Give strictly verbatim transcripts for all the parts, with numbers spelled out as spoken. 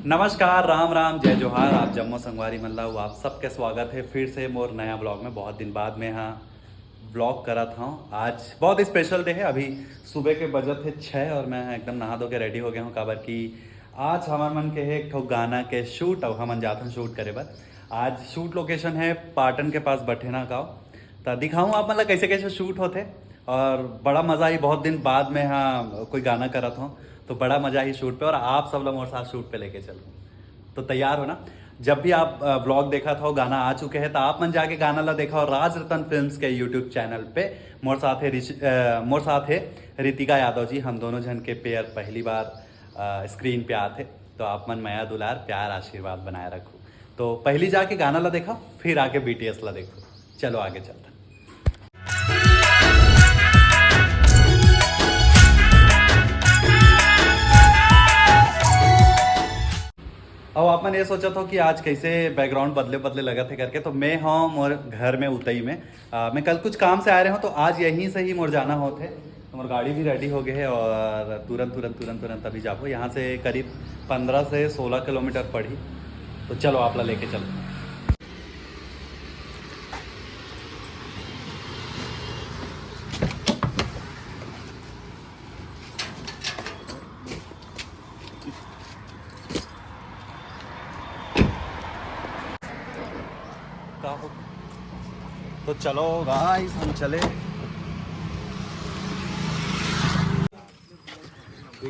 नमस्कार, राम राम, जय जोहार। आप जम्मो संगवारी मन ला, आप सबके स्वागत है फिर से मोर नया ब्लॉग में। बहुत दिन बाद में हाँ ब्लॉग करत हूँ। आज बहुत स्पेशल डे है। अभी सुबह के बजत है छः और मैं एकदम नहा धो के रेडी हो गया हूँ, काबर कि आज हमर मन के है एक ठो गाना के शूट, और हमन जात हन शूट करे बर। आज शूट लोकेशन है पाटन के पास बठेना गाँव। तो दिखाऊँ आप मन ला कैसे कैसे शूट होते, और बड़ा मजा आई। बहुत दिन बाद में हाँ कोई गाना करत हूँ, तो बड़ा मजा आई शूट पे, और आप सब ला मोर साथ शूट पे लेके चलूँ। तो तैयार हो ना? जब भी आप ब्लॉग देखत हो, गाना आ चुके हैं, तो आप मन जाके गाना ला देखा, और राज रतन फिल्म्स के यूट्यूब चैनल पे मोर साथ है ऋषि- अ, मोर साथ है रितिका यादव जी। हम दोनों जन के पेयर पहली बार स्क्रीन पे आते, तो आप मन मया दुलार प्यार आशीर्वाद बनाए रखो। तो पहली जाके गाना ला देखा, फिर आके बीटीएस ला देखो। चलो आगे चलता। अब आप मन ये सोचत हो कि आज कैसे बैकग्राउंड बदले बदले लगत है करके, तो मैं हूँ मोर घर में उतई में। आ, मैं कल कुछ काम से आए रहे हूँ, तो आज यहीं से ही मोर जाना होत है। तो मोर गाड़ी भी रेडी हो गए है और तुरंत तुरंत तुरंत तुरंत अभी जाबो। यहाँ से करीब पंद्रह से सोलह किलोमीटर पड़ी। तो चलो आप ला लेके चलते हैं। का हो? तो चलो गाइस, हम चले।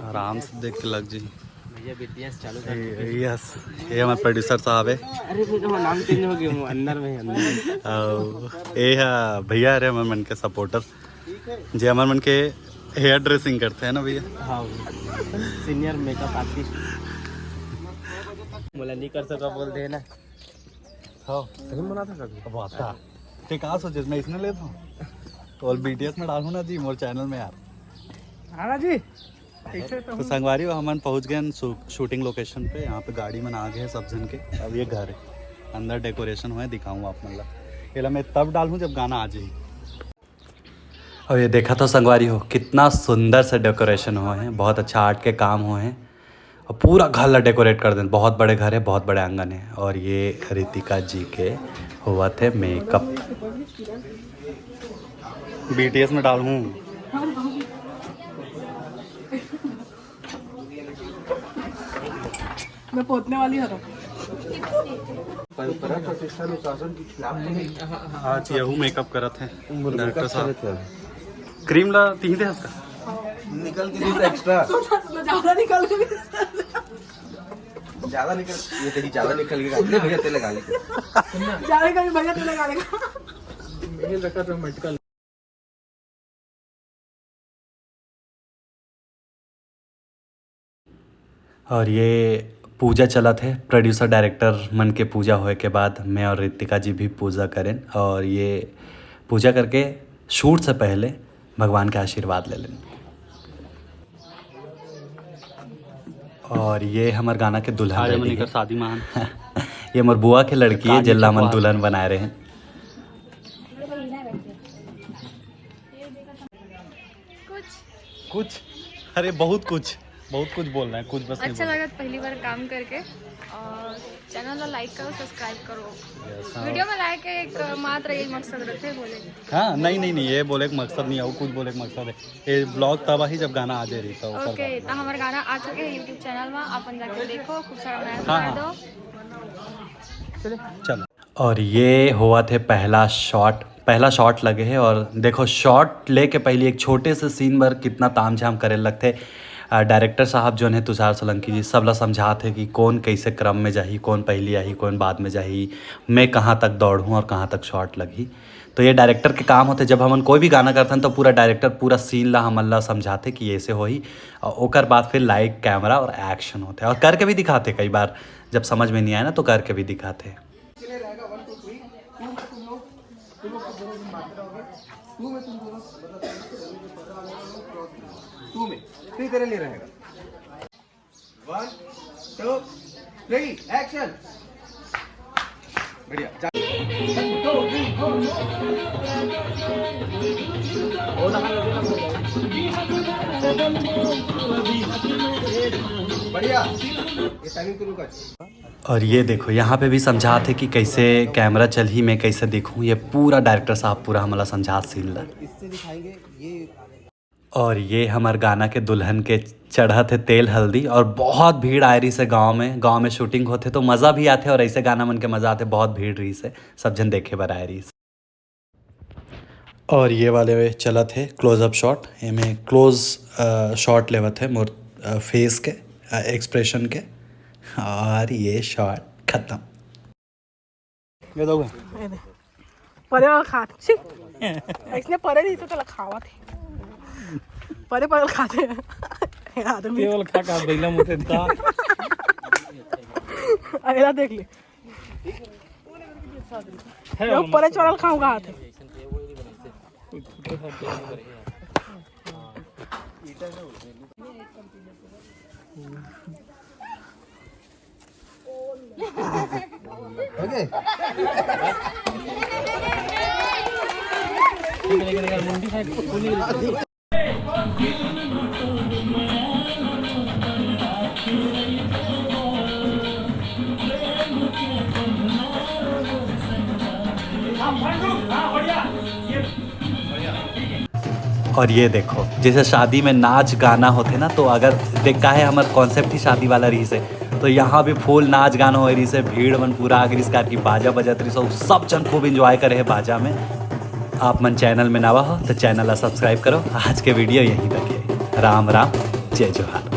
आराम से देख के लग जी। भैया बीटीएस चालू कर चुके हैं। यस, ये हमारे प्रोड्यूसर साहब है। अरे, फिर तो नाम चेंज हो गया, वो अंदर में है, अंदर में। और ये है भैया, अरे हमारे मन के सपोर्टर, जे हमारे मन के हेयर ड्रेसिंग करते हैं ना भैया। हाँ, सीनियर मेकअप आर्टिस्ट। बोला नहीं कर सका, बोल देना। हाँ। सही में बनाता कभी? अब आता। ते का सोचे, मैं इसने लेता हूँ। तो और बीटीएस में डालूँ ना जी, मोर चैनल में यार। हाँ ना जी। ठीक है, तो तो हम संगवारी हो, हमन पहुँच गए हैं शू-, शूटिंग लोकेशन पे। यहाँ पे गाड़ी मन आ गए हैं सब जन के। अब ये घर है, अंदर डेकोरेशन हुआ है, दिखाऊँ आप मन ला। ये ला मैं तब डालूँ जब गाना आ जाए। और ये देखा तो संगवारी हो, कितना सुंदर से डेकोरेशन हुए हैं, बहुत अच्छा आर्ट के काम हुए हैं। और पूरा घर ला डेकोरेट कर देन। बहुत बड़े घर है, बहुत बड़े आंगन है। और ये रितिका जी के हुआ थे मेकअप। बीटीएस में डालूँ। मैं पोतने वाली हूँ। परंपरा प्रतिष्ठा अनुशासन के खिलाफ नहीं। आज यहू मेकअप करत है डॉक्टर साहब। क्रीम ला तीन दे इसका। निकल के दिस एक्स्ट्रा। सुना, सुना, ज्यादा निकल के दिस। ज्यादा निकल, ये तेरी ज्यादा निकल के, ले भैया, तेल लगा ले। ज्यादा निकल के भैया, तेल लगा लेगा। मेल रखा था मटका। और ये पूजा चलत है, प्रोड्यूसर डायरेक्टर मन के पूजा होए के बाद मैं और ऋतिका जी भी पूजा करें। और ये पूजा करके शूट से पहले भगवान के आशीर्वाद ले लें। और ये हमर गाना के दुल्हन आज हमन ready एकर है। शादी मान। ये हमर बुआ के लड़की है, काली जेला हमन चुपवा। दुल्हन बनाए रहे हैं। कुछ कुछ, अरे बहुत कुछ, बहुत कुछ बोलना है, कुछ बस नहीं अच्छा बोलना। लगा पहली बार काम करके। और चैनल ला लाइक करो, सब्सक्राइब करो। Yes, हाँ। वीडियो में लाइक एक मात्र यही मकसद रहते बोले। हाँ, नहीं नहीं नहीं, ये बोले एक मकसद नहीं है, वो कुछ बोले एक मकसद है। ये ब्लॉग तब ही जब गाना आ जाए रही था, ओकर ओके, बाद। तो हमारा गाना आ चुके हैं यूट्यूब चैनल में, अपन जाके देखो, खूब सारा मेहनत हाँ, कर हाँ। दो। चलो। और ये हुआ थे पहला शॉट, पहला शॉट लगे है। और देखो, शॉट लेके पहले एक छोटे से सीन बर कितना तामझाम करे लगथे। अ, डायरेक्टर साहब जोन है तुषार सोलंकी जी, सबला समझात है कि कौन कैसे क्रम में जाही, कौन पहली आही, कौन बाद में जाही, मैं कहाँ तक दौड़हूँ और कहाँ तक शॉट लगही। तो ये डायरेक्टर के काम होथे, जब हमन कोई भी गाना करथन तो पूरा डायरेक्टर पूरा सीन ला हमन ला समझाथे कि ऐसे होही, और ओकर बाद फिर लाइट, कैमरा और एक्शन होथे, और करके भी दिखाथे कई बार, जब समझ में नहीं आए ना तो करके भी दिखाथे। के लिए रहेगा वन टू थ्री। टू में तुम लोग, तुम लोग तो दोनों दिन बांधते रहोगे। टू में तुम दोनों, मतलब, टू में, फिर तेरे लिए रहेगा। वन, टू, थ्री, एक्शन। बढ़िया। जा- बढ़िया। ये टाइमिंग तो रुका। और ये देखो, यहाँ पे भी समझात हे कि कैसे कैमरा चलही, मैं कैसे दिखूँ। ये पूरा डायरेक्टर साहब पूरा हमला समझात सीन ला। इससे दिखाएंगे ये। और ये हमर गाना के दुल्हन के चढ़त हे तेल हल्दी, और बहुत भीड़ आए रहिस हे गाँव में। गाँव में शूटिंग होथे तो मज़ा भी आथे, और ऐसे गाना मन के मज़ा आथे, बहुत भीड़ रहिस हे, सब झन देखे बर आए रहिस। और ये वाले चलत हे क्लोजअप शॉट, एमे क्लोज शॉट लेवत हे मोर फेस के, एक्सप्रेशन के। और ये शॉट खत्म। ये दो। परे वाला खात छी। इसने परे नहीं तो चला खावा थे। परे परे खाते हैं आदमी। केवल खा खा बैला मुते था। अगला देख ले। है ये परे चढ़ल खाऊंगा हाथ। और ये देखो, जैसे शादी में नाच गाना होथे ना, तो अगर देख का है, हमर कॉन्सेप्ट ही शादी वाला रहिस हे, तो यहाँ भी फुल नाच गाना होए रहिस हे, भीड़ मन पूरा आगे रहिस, कार की बाजा बजत रहिस, सब झन खूब एंजॉय करे हे बाजा में। आप मन चैनल में नवा हो तो चैनल ला सब्सक्राइब करो। आज के वीडियो यहीं तक हे। राम राम, जय जोहार।